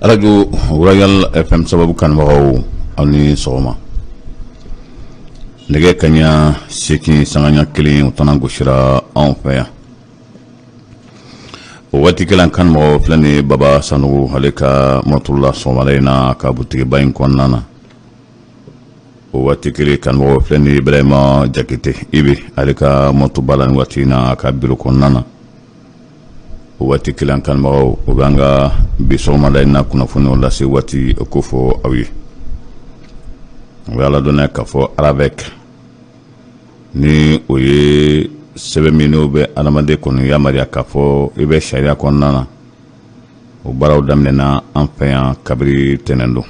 Arajo Royal FM sababu kanubagaw, aw ni sɔgɔma. Nɛgɛ kaɲa 8 sanga ɲa 1, o tana gosira anw fɛ yan. O waati kelen, kanubagaw, filɛ nin ye Baba Sanogo, ale ka moto la sɔgɔmada in na, a ka butigiba in kɔnɔna na. O waati kelen, kanubagaw, filɛ nin ye Ibrahima Jakite Ibe, ale ka motoba la nin waati in na, a ka biro kɔnɔna na. O waati kelen, kanubagaw, o bɛ an ka bi sɔgɔmada in na kunnafoniw lase waati ko fɔ aw ye. O bɛ ala dɔnniya k'a fɔ RAVEC ni o ye sɛbɛn min n'o bɛ adamaden kɔni yamaruya k'a fɔ i bɛ sariya kɔnɔna na, o baaraw daminɛna an fɛ yan kabiri tɛnɛn don.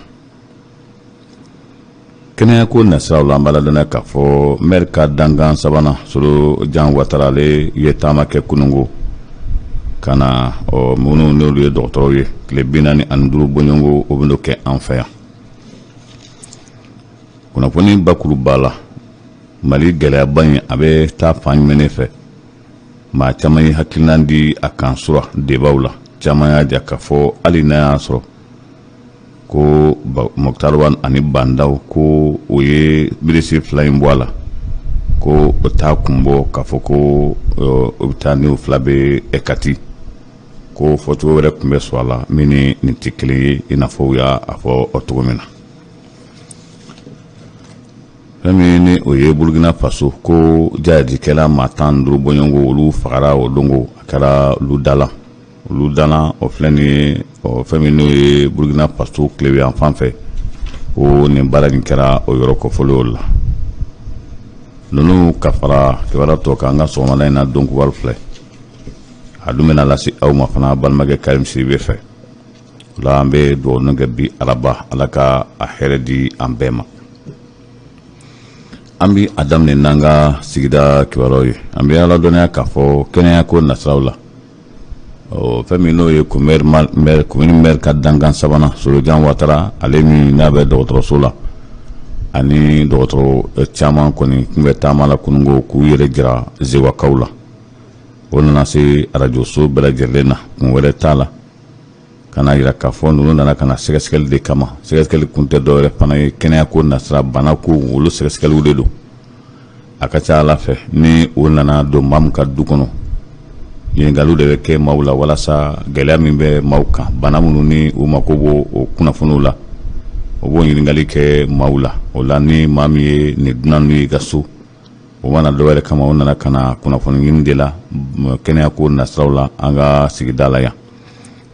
Kɛnɛyako nasiraw la, an b'a ladɔnniya k'a fɔ maire ka dankan sabanan, Solo Jan Watara, ale ye taama kɛ kunungo ka na ɔ minnu n'olu ye dɔgɔtɔrɔw ye, tile 45 bɔɲɔgɔnko, o bɛn'o kɛ an fɛ yan. Kunnafoni bakuruba la, Mali gɛlɛyaba in, a bɛ taa fan jumɛn fɛ? Maa caman ye hakilinan di a kan sura debaw la. Caman y'a jira k'a fɔ hali n'a y'a sɔrɔ ko Moctar Ouane ani Bah N'Daw, ko o ye minisiri fila in bɔ a la, ko o t'a kun bɔ k'a fɔ ko o bɛ taa n'o fila bɛ Kati, ko fɔcogo wɛrɛ tun bɛ sɔrɔ a la min ni nin tɛ kelen ye, i n'a fɔ u y'a fɔ cogo min na. Fɛn min ni o ye Burukina Faso, ko jahadikɛla maa 15 bɔɲɔgɔnko, olu fagara o dongo. A kɛra Loudalan. Loudalan, o filɛ nin ye, fɛn min n'o ye Burukina Faso tilebin fan fɛ, ko nin baara nin kɛra o yɔrɔ kɔfɔlen la. Ninnu ka fara kibaruya tɔ kan, an ka sɔgɔmada in na don kibaru filɛ, a dun bɛna lase aw ma fana balimakɛ Karim Sidibe fɛ. O la, an bɛ dugawu kɛ bi araba, Ala ka a hɛrɛ di an bɛɛ ma. An bɛ a daminɛ n'an ka sigida kibaruyaw ye. An bɛ ala dɔnniya k'a fɔ kɛnɛyako nasiraw la, fɛn min n'o ye commune maire ka dankan sabanan, Solojan Watara, ale min n'a bɛ dɔgɔtɔrɔso la, ani dɔgɔtɔrɔ caman kɔni tun bɛ taama la kununko k'u yɛrɛ jira Zewakaw la. O nana se arajoso bɛɛ lajɛlen na, kun wɛrɛ t'a la, ka na jira k'a fɔ ninnu nana ka na sɛgɛsɛgɛli de kama. Sɛgɛsɛgɛli kun tɛ dɔwɛrɛ fana ye, kɛnɛyako nasira, bana ko, olu sɛgɛsɛgɛliw de don. A ka ca Ala fɛ, ni o nana don maa min ka du kɔnɔ, ɲininkaliw de bɛ kɛ maaw la walasa gɛlɛya min bɛ maaw kan, bana minnu ni u mako b'o o kunnafoniw la, o b'o ɲininkali kɛ maaw la. O la, ni maa min ye nin dunan y'i ka so, o mana dɔwɛrɛ kama, o nana ka na kunnafoni ɲini de la kɛnɛyako nasiraw la an ka sigida la yan.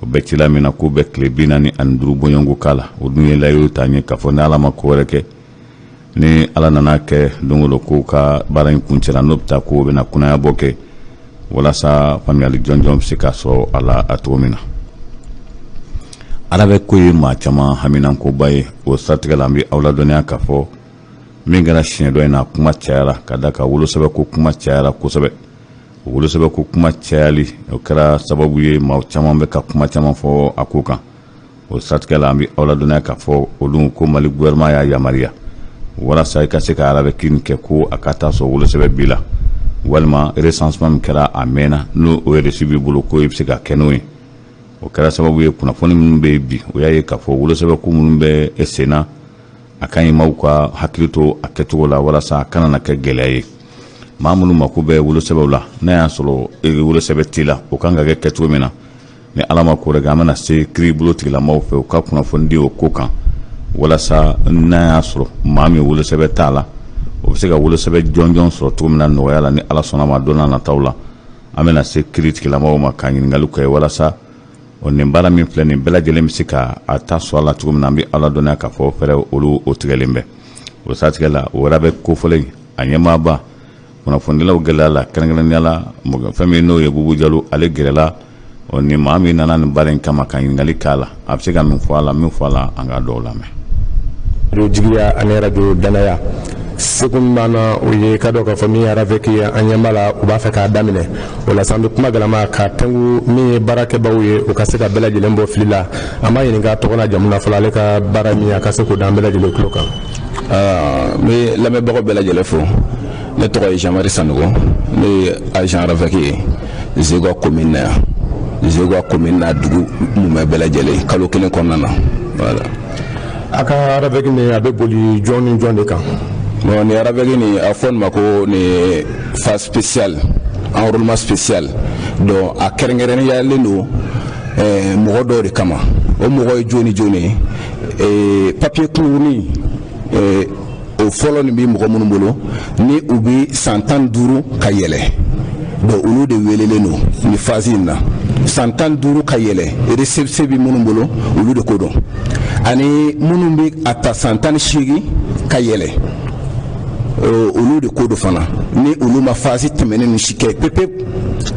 O bɛ cila min na, k'u bɛ tile 45 bɔɲɔgɔnko k'a la. O dun ye layidu ta ɲɛ k'a fɔ ni Ala ma ko wɛrɛ kɛ, ni Ala nana kɛ don o don k'u ka baara in kuncɛla, n'o bɛ taa k'o bɛna kunnayabɔ kɛ walasa faamuyali jɔnjɔn bɛ se ka sɔrɔ a la a cogo min na. RAVEC ko ye maa caman haminankoba ye. O siratigɛ la, an bɛ aw ladɔnniya k'a fɔ min kɛra siɲɛ dɔ in na, kuma cayara ka da ka wolosɛbɛn ko kuma cayara kosɛbɛ. O wolosɛbɛn ko kuma cayali, o kɛra sababu ye maa caman bɛ ka kuma caman fɔ a ko kan. O siratigɛ la, an bɛ aw ladɔnniya k'a fɔ olu ko Mali gouvernement y'a yamaruya walasa i ka se ka RAVEC nin kɛ, ko a ka taa sɔrɔ wolosɛbɛn b'i la, walima recensement min kɛra a mɛnna, n'o o reçu b'i bolo, ko i bɛ se ka kɛ n'o ye. O kɛra sababu ye kunnafoni minnu bɛ yen bi, o y'a ye k'a fɔ wolosɛbɛn ko minnu bɛ sen na, a ka ɲi maaw ka hakili to a kɛcogo la walasa a kana na kɛ gɛlɛya ye. Maa minnu mako bɛ wolosɛbɛnw la, n'a y'a sɔrɔ wolosɛbɛn t'i la, o kan ka kɛ kɛcogo min na, ni Ala ma ko wɛrɛ kɛ, an bɛna se kiiri bolo tigilamaw fɛ, u ka kunnafoni di o ko kan, walasa n'a y'a sɔrɔ maa min wolosɛbɛn t'a la, o bɛ se ka wolosɛbɛn jɔnjɔn sɔrɔ cogo min na nɔgɔya la. Ni Ala sɔnna ma, don n'a nataw la, an bɛna se kiiri tigilamaw ma ka ɲininkaliw kɛ walasa o nin baara min filɛ nin bɛɛ lajɛlen bɛ se ka a ta sɔrɔ a la cogo min na. An bɛ ala dɔnniya k'a fɔ fɛrɛ olu o tigɛlen bɛ. O siratigɛ la, o wɛrɛ bɛ kofɔlen a ɲɛmaaba kunnafonidilaw gɛlɛya la, kɛrɛnkɛrɛnnenya la fɛn min n'o ye Bubu Jalo, ale gɛrɛla o ni maa min nana nin baara in kama ka ɲininkali k'a la, a bɛ se ka min fɔ a la, min fɔ a la, an ka dɔw lamɛn. Radio Jigiya ani radio Danaya, segu min b'an na, o ye ka dɔn k'a fɔ min ye RAVEC ye, an ɲɛ b'a la, u b'a fɛ k'a daminɛ. O la sa, an bɛ kuma galama ka tɛnku min ye baarakɛbaaw ye, u ka se ka bɛɛ lajɛlen bɔ fili la. An b'a ɲininka tɔgɔ n'a jamu na fɔlɔ, ale ka baara min, a ka se k'o d'an bɛɛ lajɛlen tulo kan. N bɛ lamɛnbagaw bɛɛ lajɛlen fo. Ne tɔgɔ ye Jean Marie Sanogo, ne ye agent RAVEC ye Zegwa commune na yan. Zeguwa commune n'a dugu mumɛ bɛɛ lajɛlen kalo kelen kɔnɔna na, voilà. A ka RAVEC nin, a bɛ boli jɔn ni jɔn de kan? Bon, nin RAVEC nin, a fɔ nin ma ko nin phase spéciale, enrôlement spécial. Donc a kɛrɛnkɛrɛnneyalen don mɔgɔ dɔw de kama. O mɔgɔ ye jɔn ni jɔn ye? Papier kunkurunin o fɔlɔ nin bɛ mɔgɔ minnu bolo ni u bɛ san 15 ka yɛlɛ, donc olu de welelen don nin phase in na. San 15 ka yɛlɛ, récépissé bɛ minnu bolo, olu de ko don, ani minnu bɛ a ta san 18 ka yɛlɛ, olu de ko don fana. Ni olu ma phase tɛmɛnen nin si kɛ pepe,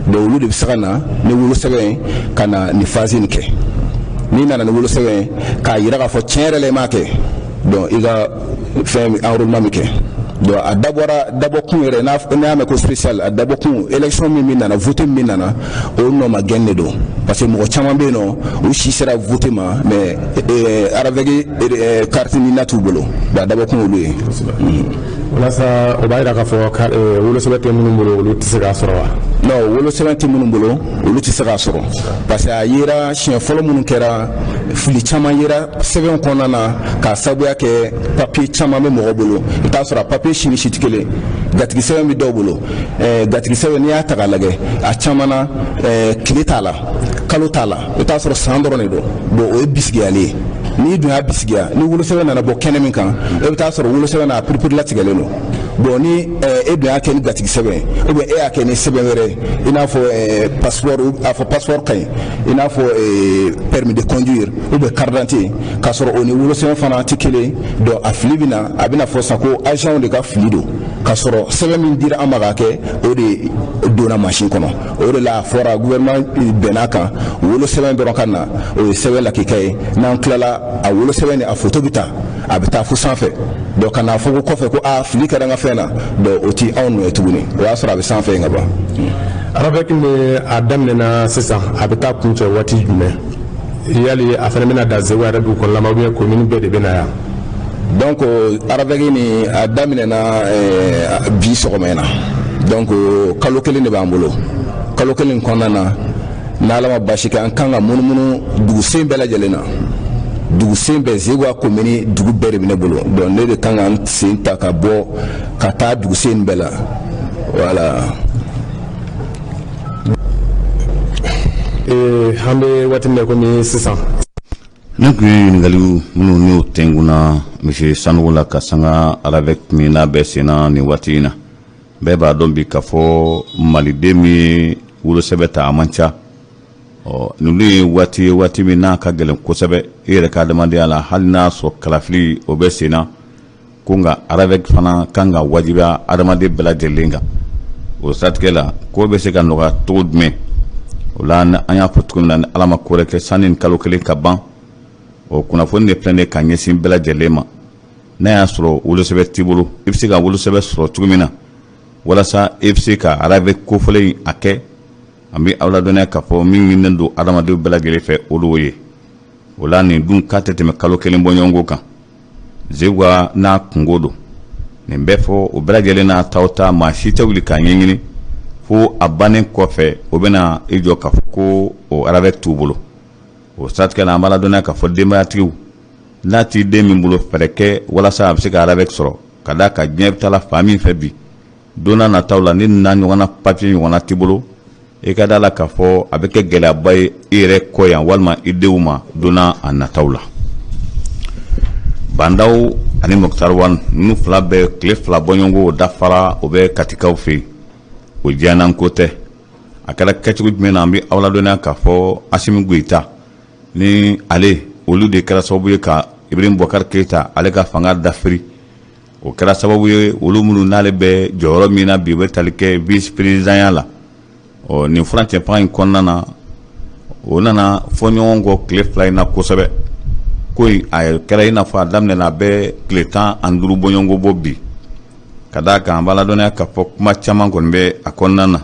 donc olu de bɛ se ka na ni wolosɛbɛn ye ka na nin phase nin kɛ. N'i nana ni wolosɛbɛn ye k'a yira k'a fɔ tiɲɛ yɛrɛ la i m'a kɛ, donc i ka fɛn enrôlement bɛ kɛ. Donc a dabɔra dabɔkun yɛrɛ, n'a y'a mɛn ko spécial, a dabɔkun élection min nana, vote min nana, o nɔ ma gɛn de don, parce que mɔgɔ caman bɛ yen nɔ, u si sera vote ma, mais RAVEC carte NINA t'u bolo. Donc a dabɔkun olu ye. Walasa o b'a jira k'a fɔ wolosɛbɛn tɛ minnu bolo, olu tɛ se k'a sɔrɔ wa? Non, wolosɛbɛn tɛ minnu bolo, olu tɛ se k'a sɔrɔ, parce que a yera siɲɛ fɔlɔ minnu kɛra, fili caman yera sɛbɛn kɔnɔna na, k'a sababuya kɛ papier caman bɛ mɔgɔ bolo. I bɛ t'a sɔrɔ a papier si ni si tɛ kelen. Gatigi sɛbɛn bɛ dɔw bolo, gatigi sɛbɛn, n'i y'a ta k'a lajɛ, a caman na tile t'a la, kalo t'a la, i bɛ t'a sɔrɔ san dɔrɔn de don. Bon, o ye bisigiyali ye. N'i dun y'a bisigiya, ni wolosɛbɛn nana bɔ kɛnɛ min kan, e bɛ taa sɔrɔ wolosɛbɛn n'a piripirilatigɛlen don. Bon, ni e dun y'a kɛ ni gatigi sɛbɛn, ou bien e y'a kɛ ni sɛbɛn wɛrɛ, i n'a fɔ passeport, a fɔ passeport ka ɲi, i n'a fɔ permis de conduire ou bien carte d'identité, k'a sɔrɔ o ni wolosɛbɛn fana tɛ kelen, donc a fili bɛ na. A bɛna fɔ sisan ko agent de ka fili don, k'a sɔrɔ sɛbɛn min dira an ma k'a kɛ, o de donna mansin kɔnɔ. O de la a fɔra, gouvernement bɛnn'a kan, wolosɛbɛn dɔrɔn ka na, o ye sɛbɛn lakika ye. N'an tilala, a wolosɛbɛn ni a photo bɛ ta, a bɛ taa fo sanfɛ. Donc ka n'a fɔ ko kɔfɛ ko aa, fili kɛra n ka fɛn na, donc o ti anw nɔ ye tuguni, o y'a sɔrɔ a bɛ sanfɛ yen ka ban. RAVEC ni a daminɛna sisan, a bɛ taa kuncɛ waati jumɛn? Yali a fana bɛna dan Segu yɛrɛ dugu kɔnɔna ma, ou bien commune bɛɛ de bɛ na yan? Donc RAVEC ni a daminɛna bi sɔgɔma in na. Donc kalo kelen de b'an bolo. Kalo kelen kɔnɔna na, n'Ala ma basi kɛ, an kan ka munumunu dugusen bɛɛ lajɛlen na, dugusen bɛɛ. Zeguwa commune dugu bɛɛ de bɛ ne bolo, donc ne de kan ka n sen ta ka bɔ ka taa dugusen bɛɛ la, voilà. An bɛ waati min na komi sisan. Ne tun ye ɲininkaliw minnu n'o tɛnkunna monsieur Sanogo la ka sanga RAVEC min n'a bɛ senna nin waati in na. Bɛɛ b'a dɔn bi k'a fɔ maliden min ye wolosɛbɛn ta, a man ca. Ɔ, ninnu ye waati ye, waati min n'a ka gɛlɛn kosɛbɛ i yɛrɛ ka adamadenya la, hali n'a sɔrɔ kalafili o bɛ sen na ko, nka RAVEC fana kan ka wajibiya adamaden bɛɛ lajɛlen kan. O siratigɛ la, ko bɛ se ka nɔgɔya cogo jumɛn? O la, an y'a fɔ cogo min na, ni Ala ma ko wɛrɛ kɛ, sanni kalo kelen ka ban, o kunnafoni de filɛ nin ye ka ɲɛsin bɛɛ lajɛlen ma. N'a y'a sɔrɔ wolosɛbɛn t'i bolo, i bɛ se ka wolosɛbɛn sɔrɔ cogo min na walasa i bɛ se ka RAVEC kofɔlen in a kɛ. An bɛ aw ladɔnniya k'a fɔ min ɲininen don adamadenw bɛɛ lajɛlen fɛ, o de ye o la. Nin dun k'a tɛ tɛmɛ kalo kelen bɔɲɔgɔnko kan. Zeguwa n'a kungo don, nin bɛ fɔ o bɛɛ lajɛlen n'a taw ta, maa si tɛ wuli k'a ɲɛɲini fo a bannen kɔfɛ, o bɛna i jɔ k'a fɔ ko o RAVEC t'u bolo. O siratigɛ la, an b'a ladɔnniya k'a fɔ denbayatigiw, n'a t'i den min bolo, fɛɛrɛ kɛ walasa a bɛ se ka RAVEC sɔrɔ, ka d'a kan diɲɛ bɛ taa la fan min fɛ bi, don n'a nataw la, ni n'a ɲɔgɔnna papiye ɲɔgɔnna t'i bolo, i ka da la k'a fɔ a bɛ kɛ gɛlɛyaba ye i yɛrɛ kɔ yan walima i denw ma don n'a nataw la. Bah N'Daw ani Moctar Ouane, ninnu fila bɛɛ, tile 2 bɔɲɔgɔnko dafara, o bɛ Katikaw fɛ yen. O diyananko tɛ. A kɛra kɛcogo jumɛn na? An bɛ aw ladɔnniya k'a fɔ Assimi Goïta ni ale, olu de kɛra sababu ye ka Ibrahim Boubacar Keïta ale ka fanga dafiri. O kɛra sababu ye, olu minnu n'ale bɛ jɔyɔrɔ min na bi, u bɛ tali kɛ vice présidentya la. Ɔ, nin furancɛ fanga in kɔnɔna na, o nana fɔ ɲɔgɔn kɔ tile 2 in na kosɛbɛ. Ko in a kɛra i n'a fɔ a daminɛna, a bɛ tile 15 bɔɲɔgɔnko bɔ bi, ka d'a kan an b'a ladɔnniya k'a fɔ kuma caman kɔni bɛ a kɔnɔna na.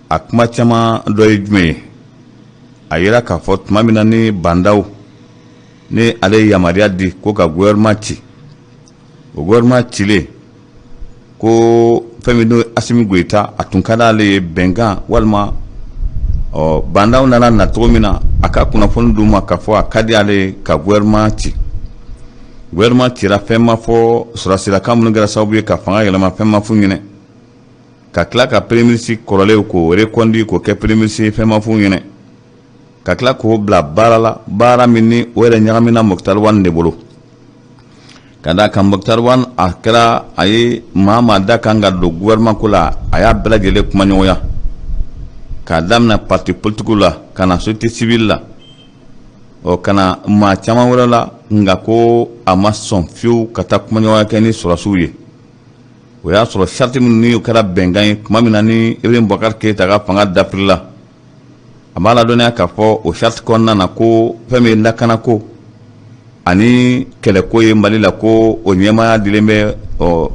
A kuma caman dɔ ye jumɛn ye? A yira k'a fɔ tuma min na ni Bah N'Daw ni ale ye yamaruya di ko ka gouvernement ci, o gouvernement cilen ko fɛn min n'o ye Assimi Goïta, a tun ka d'ale ye bɛnkan walima Ɔ Bah N'Daw nana na cogo min na, a ka kunnafoni d'u ma k'a fɔ a ka di ale ye ka gouvernement ci. Gouvernement cira, fɛn ma fɔ sɔrɔdasilaka minnu kɛra sababu ye ka fanga yɛlɛma, fɛn ma f'u ɲɛna. Ka tila ka premier ministre kɔrɔlen k'o reconduit k'o kɛ premier ministre ye, fɛn ma f'u ɲɛna. Ka tila k'o bila baara la, baara min ni o yɛrɛ ɲagamina Moctar Ouane de bolo. Ka d'a kan Moctar Ouane, a kɛra a ye maa maa da kan ka don gouvernement ko la, a y'a bɛɛ lajɛlen kumaɲɔgɔnya, k'a daminɛ parti politique la ka na société civile la, ɔ ka na maa caman wɛrɛ la. Nka ko a ma sɔn fiyewu ka taa kumaɲɔgɔnya kɛ ni sɔrɔdasiw ye. O y'a sɔrɔ charte minnu ni o kɛra bɛnkan ye tuma min na ni Ibrahim Boubacar Keïta ka fanga dafirila, a b'a ladɔnniya k'a fɔ o charte kɔnɔna na ko fɛn min ye lakanako ani kɛlɛko ye Mali la, ko o ɲɛmaaya dilen bɛ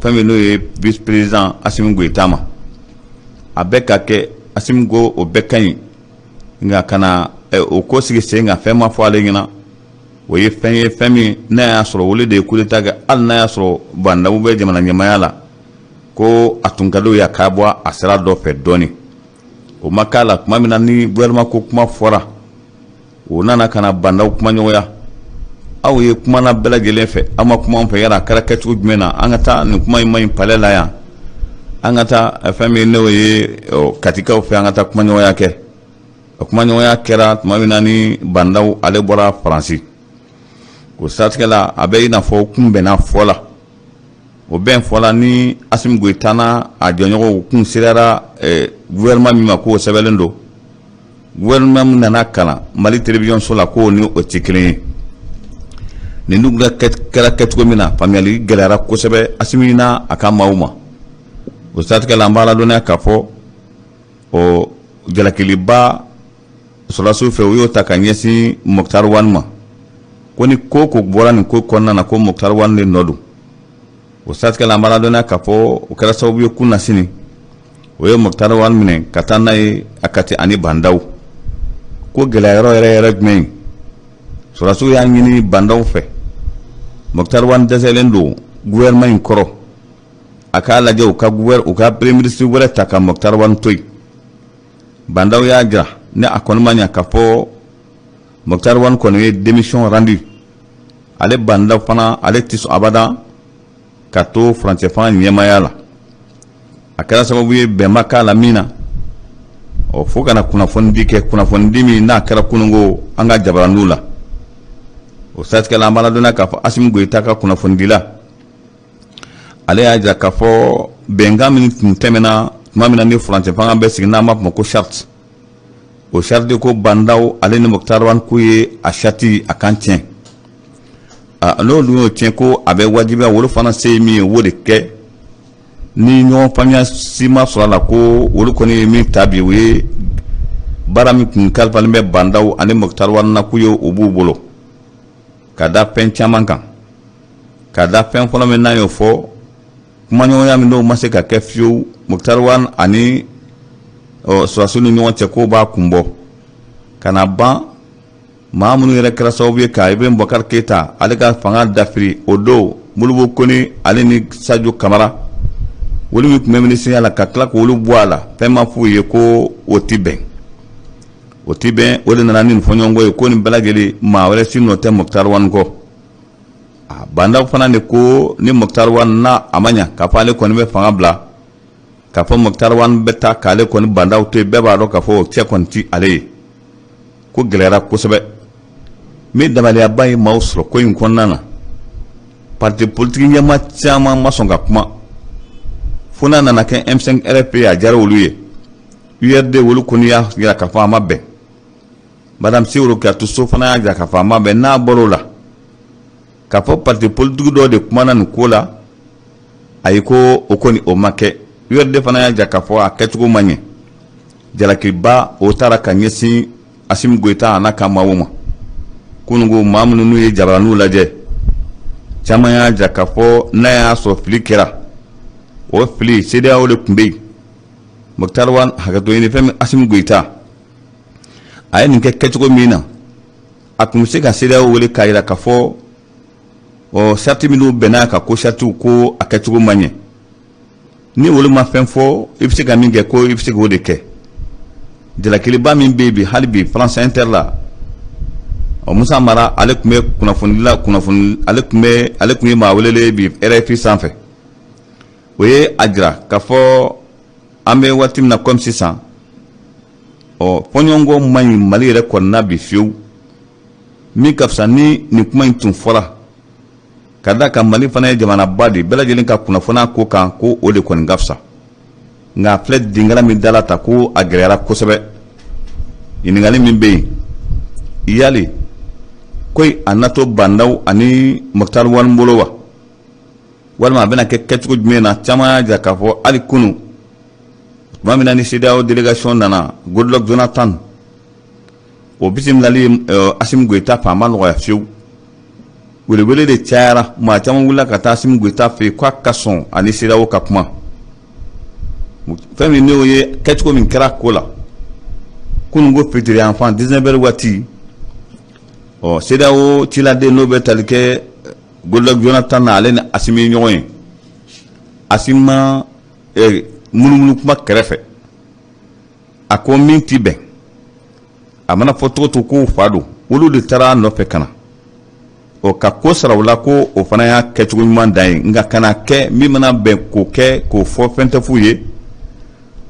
fɛn min n'o ye vice président Assimi Goïta ma. A bɛ ka kɛ, Assimi ko o bɛɛ ka ɲi, nka ka na o ko sigi sen kan, fɛn ma fɔ ale ɲɛna. O ye fɛn ye, fɛn min n'a y'a sɔrɔ olu de ye coup d'état kɛ, hali n'a y'a sɔrɔ Bah N'Daw bɛ jamana ɲɛmaaya la, ko a tun ka d'o ye a ka bɔ a sira dɔ fɛ dɔɔnin. O ma k'a la. Tuma min na ni gouvernement ko kuma fɔra, o nana ka na Bah N'Daw kumaɲɔgɔnya. Aw ye kumana bɛɛ lajɛlen fɛ, aw ma kuma anw fɛ, yala a kɛra kɛcogo jumɛn na? An ka taa nin kuma in ma ɲi palais la yan, an ka taa fɛn min n'o ye Katikaw fɛ, an ka taa kumaɲɔgɔnya kɛ. O kumaɲɔgɔnya kɛra tuma min na ni Bah N'Daw ale bɔra Faransi, o siratigɛ la, a bɛ i n'a fɔ kun bɛnna fɔ la. O bɛn fɔla ni Assimi Goïta n'a a jɔɲɔgɔnw kun sereyara gouvernement min ma, k'o sɛbɛnlen don. Gouvernement min nana kalan Mali télévision so la, k'o ni o tɛ kelen ye. Nin dun kɛra kɛcogo min na, faamuyali gɛlɛyara kosɛbɛ Assimi n'a a ka maaw ma. O siratigɛ la, an b'a ladɔnniya k'a fɔ o jalakiliba sɔrɔdasiw fɛ, u y'o ta ka ɲɛsin Moctar Ouane ma, ko ni ko ko bɔra nin ko kɔnɔna na, ko Moctar Ouane de nɔ don. O siratigɛ la, an b'a ladɔnniya k'a fɔ o kɛra sababu ye kunasini o ye Moctar Ouane minɛ ka taa n'a ye a Kati ani Bah N'Daw. Ko gɛlɛya yɔrɔ yɛrɛ yɛrɛ jumɛn ye? Sɔrɔdasiw y'a ɲini Bah N'Daw fɛ, Moctar Ouane dɛsɛlen don gouvernement in kɔrɔ, a k'a lajɛ u ka premier ministre wɛrɛ ta ka Moctar Ouane to yen. Bah N'Daw y'a jira ni a kɔni ma ɲa k'a fɔ Moctar Ouane kɔni ye démission rendu, ale Bah N'Daw fana, ale tɛ sɔn abada ka to furancɛ fanga ɲɛmaaya la. A kɛra sababu ye bɛn ma k'a la min na, ɔ fo ka na kunnafonidi kɛ, kunnafonidi min n'a kɛra kununko an ka jabaraninw la. O siratigɛ la, an b'a ladɔnniya k'a fɔ Assimi Goïta ka kunnafonidila, ale y'a jira k'a fɔ bɛnkan min tun tɛmɛna tuma min na ni furancɛ fanga bɛ sigi, n'an b'a fɔ ma ko charte, o charte ko Bah N'Daw ale ni Moctar Ouane k'u ye a charte a kan tiɲɛ. N'o dun y'o tiɲɛ, ko a bɛ wajibiya olu fana se ye min ye, o de kɛ. Ni ɲɔgɔn faamuya si ma sɔrɔ a la, ko olu kɔni ye min ta bi, o ye baara min kun kalifalen bɛ Bah N'Daw ani Moctar Ouane na, k'u ye o b'u bolo ka da fɛn caman kan. Ka da fɛn fɔlɔ min n'a y'o fɔ, kumaɲɔgɔnya min n'o ma se ka kɛ fiyewu Moctar Ouane ani sɔrɔdasiw ni ɲɔgɔn cɛ, k'o b'a kun bɔ ka na ban. Maa minnu yɛrɛ kɛra sababu ye ka Ibrahim Boubacar Keïta ale ka fanga dafiri o don, Modibo Kone ale ni Sadio Kamara, olu min tun bɛ minisiriya la, ka tila k'olu bɔ a la, fɛn ma f'u ye, ko o ti bɛn, o ti bɛn. O de nana ni nin fɔɲɔgɔnkɔ ye, ko nin bɛɛ lajɛlen maa wɛrɛ si nɔ tɛ Moctar Ouane kɔ. Bah N'Daw fana de ko ni Moctar Ouane n'a a ma ɲa k'a fɔ ale kɔni bɛ fanga bila, k'a fɔ Moctar Ouane bɛ taa k'ale kɔni Bah N'Daw to yen, bɛɛ b'a dɔn k'a fɔ o cɛ kɔni ti ale ye. Ko gɛlɛyara kosɛbɛ. Min dabaliyaba ye maaw sɔrɔ ko in kɔnɔna na, parti politique ɲɛmaa caman ma sɔn ka kuma, fo n'a nana kɛ M5 RFP, a diyara olu ye. URD, olu kɔni y'a jira k'a fɔ a ma bɛn. Madame Sy Rokiatou Sow fana y'a jira k'a fɔ a ma bɛn. N'a bɔr'o la, k'a fɔ parti politique dɔw de kumana nin ko la, ayi, ko o kɔni o ma kɛ. URD fana y'a jira k'a fɔ a kɛcogo ma ɲɛ. Jalakiba o taara ka ɲɛsin Assimi Goïta a n'a ka maaw ma. Kununko maa minnu n'u ye jabaraninw lajɛ, caman y'a jira k'a fɔ n'a y'a sɔrɔ fili kɛra, o fili CEDEAO de tun bɛ yen. Moctar Ouane, hakɛto ɲini, fɛn min Assimi Goïta a ye nin kɛ kɛcogo min na, a tun bɛ se ka CEDEAO wele k'a jira k'a fɔ ɔ charte minnu bɛnna kan, ko chartew ko a kɛcogo ma ɲɛ. Ni olu ma fɛn fɔ, i bɛ se ka min kɛ, ko i bɛ se k'o de kɛ. Jalakiliba min bɛ yen bi, hali bi France Inter la, ɔ Musa Mara, ale tun bɛ kunnafonidila, kunnafoni, ale tun ye maa welelen bi RFI sanfɛ. O ye a jira k'a fɔ an bɛ waati min na komi sisan, ɔ fɔɲɔgɔnkɔ man ɲi Mali yɛrɛ kɔnɔna bi fiyewu. Min ka fisa ni nin kuma in tun fɔra, ka da kan Mali fana ye jamanaba de, bɛɛ lajɛlen ka kunnafoniya ko kan, ko o de kɔni ka fisa. Nka a filɛ denkala min dala ta, ko a gɛlɛyara kosɛbɛ. Ɲininkali min bɛ yen, yali ko a na to Bah N'Daw ani Moctar Ouane bolo wa, walima a bɛna kɛ kɛcogo jumɛn na? Caman y'a jira k'a fɔ hali kunun, tuma min na ni CEDEAO délégation nana, Goodluck Jonathan o bisimilali Asimi Goyita fɛ, a ma nɔgɔya fiyewu. Welewele de cayara, maa caman wulila ka taa Asimi Goyita fɛ yen k'a ka sɔn ani CEDEAO ka kuma. Fɛn min n'o ye kɛcogo min kɛra ko la kunun ko fitiri yan fan 19 heures waati, ɔ CEDEAO ciladen n'o bɛ tali kɛ Goodluck Jonathan na, ale ni Asimi ye ɲɔgɔn ye. Asimi ma munumunu kuma kɛrɛfɛ, a ko min ti bɛn, a mana fɔ cogo cogo k'o fa don, olu de taara a nɔfɛ ka na ɔ ka ko sara u la, ko o fana y'a kɛcogo ɲuman dan ye. Nka kana kɛ min mana bɛn k'o kɛ k'o fɔ, fɛn tɛ f'u ye.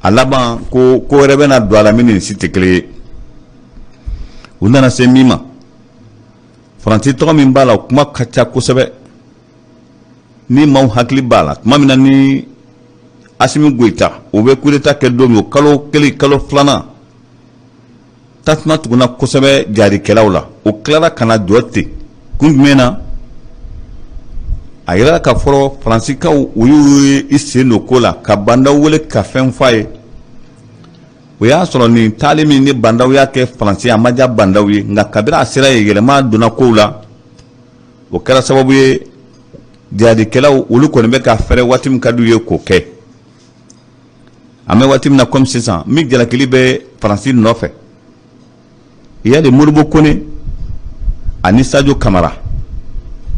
A laban ko ko wɛrɛ bɛna don a la min ni nin si tɛ kelen ye. U nana se min ma, Faransi tɔgɔ min b'a la, o kuma ka ca kosɛbɛ. Ni maaw hakili b'a la, tuma min na ni Asimi Goyita o bɛ coup d'état kɛ don min, o kalo kelen, kalo filanan, tasuma tugunna kosɛbɛ jaadikɛlaw la. O tilara ka na jɔ ten. Kun jumɛn na? A yirala k'a fɔ Faransikaw, u y'u i sen don ko la ka Bah N'Daw wele ka fɛn fɔ a ye. O y'a sɔrɔ nin taali min ni Bah N'Daw y'a kɛ Faransi, a ma diya Bah N'Daw ye. Nka kabini a sera yen, yɛlɛma donna kow la. O kɛra sababu ye jihadikɛlaw, olu kɔni bɛ ka fɛrɛ waati min ka d'u ye k'o kɛ. An bɛ waati min na komi sisan, min jalakili bɛ Faransi nɔfɛ, yali Modibo Kone ani Sadio Kamara,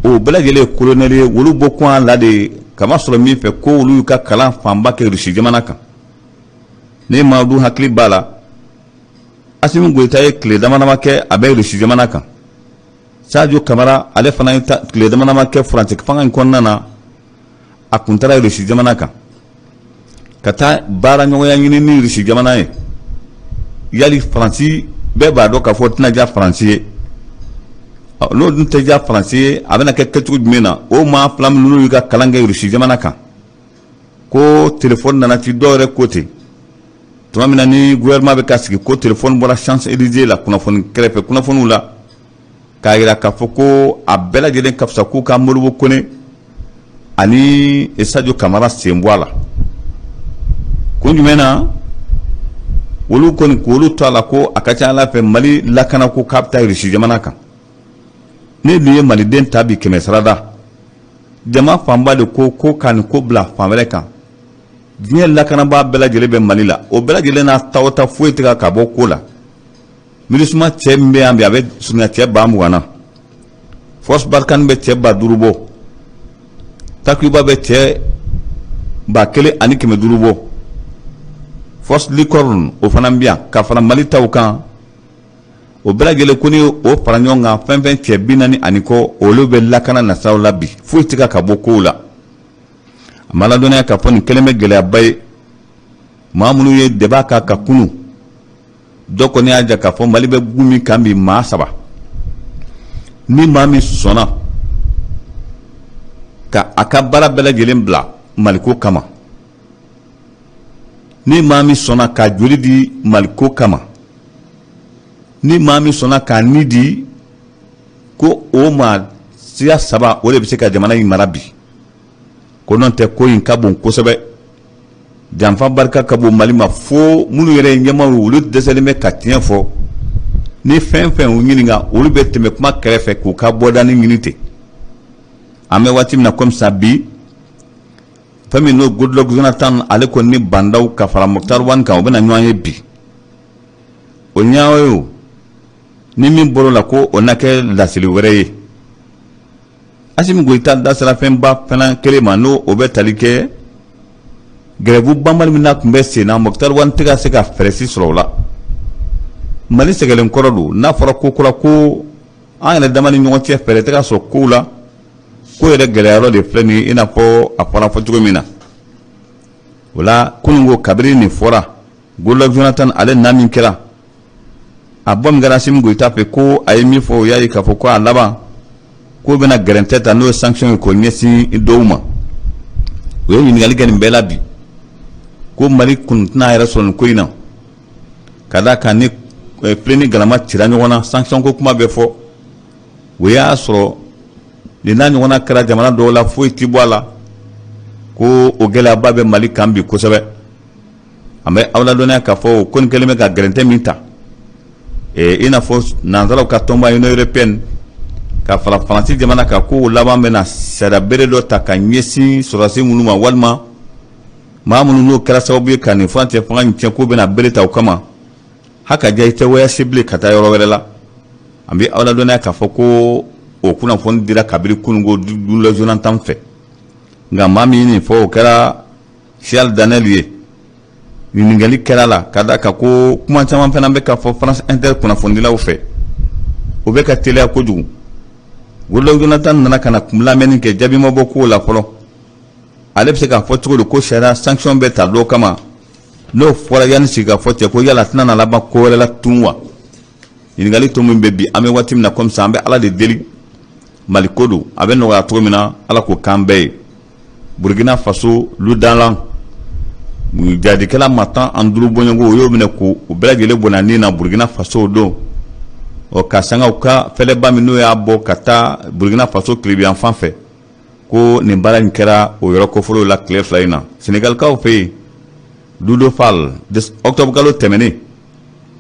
o bɛɛ lajɛlen ye kolonɛli ye. Olu bɔ kun a la de kama sɔrɔ min fɛ, ko olu y'u ka kalan fanba kɛ Rusi jamana kan. Ne Madu hakili b'a la, Asimi Goyita ye tile dama dama kɛ a bɛ Rusi jamana kan. Sadio Kamara, ale fana ye tile dama dama kɛ furancɛ fanga in kɔnɔna na. A kun taara Rusi jamana kan ka taa baara ɲɔgɔnya ɲini ni Rusi jamana ye. Yali Faransi, bɛɛ b'a dɔn k'a fɔ tɛna diya Faransi ye. N'o dun tɛ diya Faransi ye, a bɛna kɛ kɛcogo jumɛn na? O maa fila minnu y'u ka kalan kɛ Rusi jamana kan, ko telefɔni nana ci, dɔw yɛrɛ ko ten, tuma min na ni gouvernement bɛ ka sigi, ko telefɔni bɔra Champs-Élysées la, kunnafoni kɛrɛfɛ kunnafoniw la, k'a jira k'a fɔ ko a bɛɛ lajɛlen ka fisa k'u ka Modibo Kone ani Sadio Kamara sen bɔ a la. Kun jumɛn na? Olu kɔni k'olu to a la, ko a ka ca ala fɛ Mali lakana ko k'a bɛ taa Rusi jamana kan. Ne dun ye maliden ta bi 100 sarada, jama fanba de ko ko ka nin ko bila fan wɛrɛ kan. Diɲɛ lakanabaa bɛɛ lajɛlen bɛ Mali la, o bɛɛ lajɛlen n'a ta o ta, foyi tɛ ka bɔ ko la. MINUSMA cɛ min bɛ yan bi, a bɛ surunya cɛ 20 000 na. Force Barkhane bɛ cɛ 5000 bɔ. Takuba bɛ cɛ 1500 bɔ. Force Licorne, o fana bɛ yan ka fara Mali taw kan. O bɛɛ lajɛlen ko ni o fara ɲɔgɔn kan, fɛn fɛn cɛ 40 ani kɔ, olu bɛ lakana nasiraw la bi. Foyi tɛ ka bɔ kow la. A ma ladɔnniya k'a fɔ nin kɛlen bɛ gɛlɛyaba ye. Maa minnu ye débat k'a kan kunun, dɔ kɔni y'a jira k'a fɔ Mali bɛ gun min kan bi, maa saba ni maa min sɔnna ka a ka baara bɛɛ lajɛlen bila Maliko kama, ni maa min sɔnna ka joli di Maliko kama, ni maa min sɔnna k'a ni di, ko o maa siya saba, o de bɛ se ka jamana in mara bi. Ko n'o tɛ, ko in ka bon kosɛbɛ. Janfa barika ka bon Mali ma fo minnu yɛrɛ ye ɲɛmaaw ye, olu dɛsɛlen bɛ ka tiɲɛ fɔ. Ni fɛn fɛn u ɲininka, olu bɛ tɛmɛ kuma kɛrɛfɛ k'u ka bɔdani ɲini ten. An bɛ waati min na komi sisan bi, fɛn min n'o Goodluck Jonathan, ale kɔni ni Bah N'Daw ka fara Moctar Ouane kan, u bɛna ɲɔgɔn ye bi. O ɲɛ o ni min bɔr'o la, ko o na kɛ laseli wɛrɛ ye. Asimi Goyita da sera fɛnba fana kelen ma, n'o o bɛ tali kɛ grève banbali min na tun bɛ sen na. Moctar Ouane tɛ ka se ka fɛɛrɛ si sɔrɔ o la. Mali sɛgɛlen kɔrɔ don n'a fɔra ko kura ko an yɛrɛ dama ni ɲɔgɔn cɛ fɛɛrɛ tɛ ka sɔrɔ kow la ko yɛrɛ gɛlɛyayɔrɔ de filɛ nin ye i n'a fɔ a fɔra fɔ cogo min na o la kunun ko kabini nin fɔra Goodluck Jonathan ale na min kɛra a bɔ min kɛra Asimi Goyita fɛ ko a ye min fɔ o y'a ye k'a fɔ ko a laban k'o bɛna gɛrɛntɛ ta n'o ye sanction ye k'o ɲɛsin dɔw ma u ye ɲininkali kɛ nin bɛɛ la bi ko Mali kun tɛna a yɛrɛ sɔrɔ nin ko in na ka d'a kan ni filen ni galama cira ɲɔgɔn na sanction ko kuma bɛ fɔ o y'a sɔrɔ nin n'a ɲɔgɔnna kɛra jamana dɔw la foyi tɛ bɔ a la ko o gɛlɛyaba bɛ Mali kan bi kosɛbɛ an bɛ aw ladɔnniya k'a fɔ ko nin kɛlen bɛ ka gɛrɛntɛ min ta i n'a fɔ nansaraw ka tɔnba Union européenne ka fara Faransi jamana kan k'o laban bɛna sariya bere dɔ ta ka ɲɛsin sɔrɔdasi minnu ma walima maa minnu n'o kɛra sababu ye ka nin furancɛ fanga in tiɲɛ k'o bɛna bere ta o kama haka diya i tɛ voyage bilen ka taa yɔrɔ wɛrɛ la an bɛ aw ladɔnniya k'a fɔ ko o kunnafoni dira kabini kununko Goodluck Jonathan fɛ nka maa min ye nin fɔ o kɛra Charles Daniel ye ɲininkali kɛra la ka d'a kan ko kuma caman fana bɛ ka fɔ France Inter kunnafonidilaw fɛ o bɛ ka teliya kojugu Goodluck Jonathan nana ka na lamɛnni kɛ jaabi ma bɔ kow la fɔlɔ ale bɛ se k'a fɔ cogo di ko sariya sanction bɛ ta dɔw kama n'o fɔra yanni sigikafɔ cɛ ko yala a tɛna na laban ko wɛrɛ la tun wa ɲininkali to min bɛ bi an bɛ waati min na komi sisan an bɛ ala de deli mali ko don a bɛ nɔgɔya cogo min na ala k'o k'an bɛɛ ye burukina faso ludalan jadikɛla maa 15 bɔɲɔgɔnko o y'o minɛ k'o bɛɛ lajɛlen bɔnɛ ni na burukina faso don ɔ ka sanga u ka fɛlɛba min n'o y'a bɔ ka taa burukina faso tilebinyanfan fɛ ko nin baara in kɛra o yɔrɔ kofɔlenw la tile 2 in na senegalikaw fɛ yen Doudou Fall octobre kalo tɛmɛnen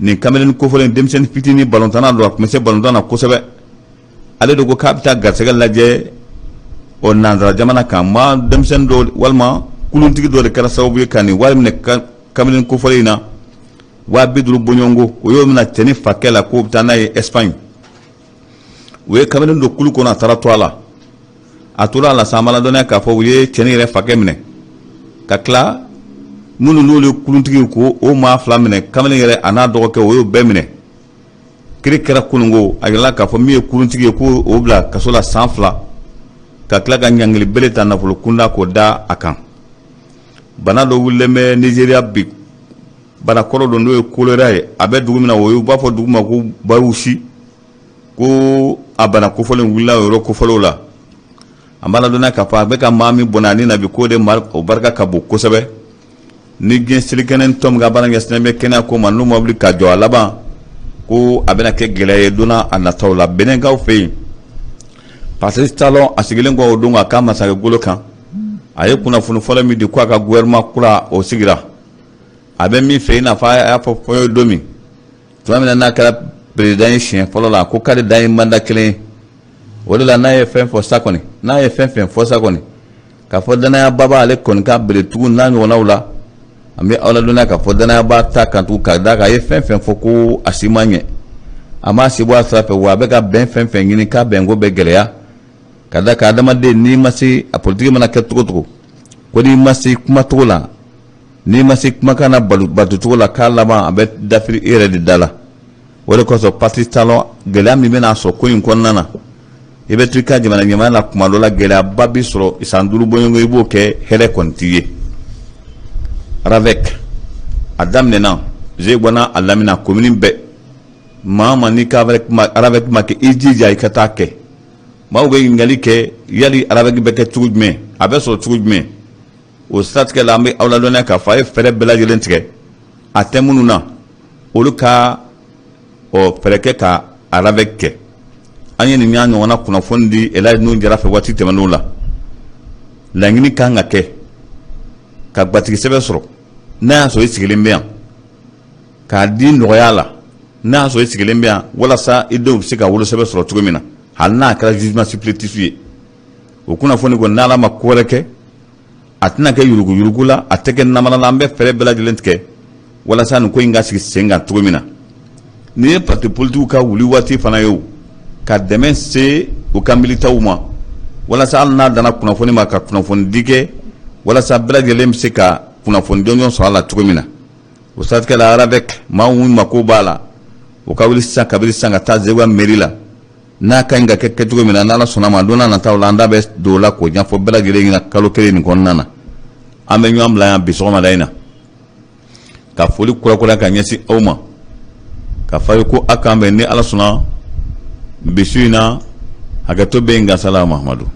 nin kamalen kofɔlen denmisɛnnin fitinin balontanna don a tun bɛ se balontan na kosɛbɛ ale de ko k'a bɛ taa garisɛgɛ lajɛ o nansara jamana kan maa denmisɛnnin dɔ walima kuluntigi dɔ de kɛra sababu ye ka nin wari minɛ kamalen kofɔlen in na 50,000 bɔɲɔgɔnko o y'o minɛ cɛnin fakɛ la k'o bɛ taa n'a ye Espagne u ye kamalen don kulu kɔnɔ a taara to a la a tora a la sa an b'a ladɔnniya k'a fɔ u ye cɛnin yɛrɛ fakɛ minɛ ka tila minnu n'olu ye kuluntigi ko o maa 2 minɛ kamalen yɛrɛ a n'a dɔgɔkɛ o y'o bɛɛ minɛ kiri kɛra kununko a yirala k'a fɔ min ye kuluntigi ye ko o bila kaso la san 2 ka tila ka ɲangili bere ta nafolo kunda k'o da a kan bana dɔ wulilen bɛ Nizeriya bi bana kɔrɔ don n'o ye kolera ye a bɛ dugu min na o ye u b'a fɔ dugu ma ko Bauchi ko a bana kofɔlen wulila o yɔrɔ kofɔlenw la an b'a ladɔnniya k'a fɔ a bɛ ka maa min bɔnɛ a ni na bi k'o de o barika ka bon kosɛbɛ ni diɲɛ selekɛnɛ tɔn min ka baara ɲɛsinnen bɛ kɛnɛya ko ma n'u ma wuli ka jɔ a laban ko a bɛna kɛ gɛlɛya ye don a nataw la Benɛnkaw fɛ yen Patrice Talon a sigilen kɔ o don a ka masakɛ golo kan a ye kunnafoni fɔlɔ min di ko a ka gouvernement kura o sigira a bɛ min fɛ i n'a fɔ a y'a fɔ fɔ ye don min tuma min na n'a kɛra président ye siɲɛ fɔlɔ la ko k'ale dan ye mandat kelen ye o de la n'a ye fɛn fɔ sa kɔni n'a ye fɛn fɛn fɔ sa kɔni k'a fɔ danayaba b'ale kɔni ka beretugu n'a ɲɔgɔnnaw la an bɛ aw ladɔnniya k'a fɔ danayaba t'a kan tugun ka d'a kan a ye fɛn fɛn fɔ ko a si ma ɲɛ a m'a si bɔ a sira fɛ wa a bɛ ka bɛn fɛn fɛn ɲini k'a bɛnko bɛ gɛlɛya ka d'a kan adamaden n'i ma se a politiki mana kɛ cogo cogo ko n'i ma se kumacogo la n'i ma se kumakan na batocogo la k'a laban a bɛ dafiri i yɛrɛ de da la o de kosɔn Patrice Talon gɛlɛya min bɛna sɔrɔ ko in kɔnɔna na i bɛ to i ka jamana ɲɛmaaya la kuma dɔ la gɛlɛyaba bɛ sɔrɔ san 5 bɔɲɔgɔnko i b'o kɛ hɛrɛ kɔni t'i ye RAVEC a daminɛna Zeguwa a lamina komini bɛɛ maa ma n'i ka RAVEC ma kɛ i jija i ka taa kɛ maaw bɛ ɲininkali kɛ yali RAVEC bɛ kɛ cogo jumɛn a bɛ sɔrɔ cogo jumɛn o siratigɛ la an bɛ aw ladɔnniya k'a fɔ a ye fɛɛrɛ bɛɛ lajɛlen tigɛ a tɛ minnu na olu ka ɔ fɛɛrɛ kɛ ka RAVEC kɛ an ye nin y'a ɲɔgɔnna kunnafoni di Elhaji Nuhu Jara fɛ waati tɛmɛnenw la laɲini kan ka kɛ ka gbatigi sɛbɛn sɔrɔ n'a y'a sɔrɔ i sigilen bɛ yan k'a di nɔgɔya la n'a y'a sɔrɔ i sigilen bɛ yan walasa i denw bɛ se ka wolosɛbɛn sɔrɔ cogo min na hali n'a kɛra jugement supplétif ye o kunnafoni kɔni n'Ala ma ko wɛrɛ kɛ a tɛna kɛ yuruguyurugu la a tɛ kɛ namara la an bɛ fɛɛrɛ bɛɛ lajɛlen tigɛ walasa nin ko in ka sigi sen kan cogo min na nin ye parti politikiw ka wuli waati fana ye o ka dɛmɛ se u ka militaw ma walasa hali n'a danna kunnafoni ma ka kunnafoni di kɛ walasa bɛɛ lajɛlen bɛ se ka kunnafoni jɔnjɔn sɔrɔ a la cogo min na o siratigɛ la RAVEC maa min mako b'a la U ka wuli sisan, kabini sisan, ka taa Zeguwa mairie la. N'a ka ɲi ka kɛ kɛcogo min na, n'Ala sɔnna ma, don n'a nataw la, an da bɛ don o la k'o ɲɛfɔ bɛɛ lajɛlen ɲɛna. Kalo kelen nin kɔnɔna na, an bɛ ɲɔgɔn bila yan bi sɔgɔmada in na, ka foli kurakuraya ka ɲɛsin aw ma, ka fɔ ye ko a k'an bɛn ni Ala sɔnna bi su in na. Hakɛto bɛ yen, nka sala Mahamadu.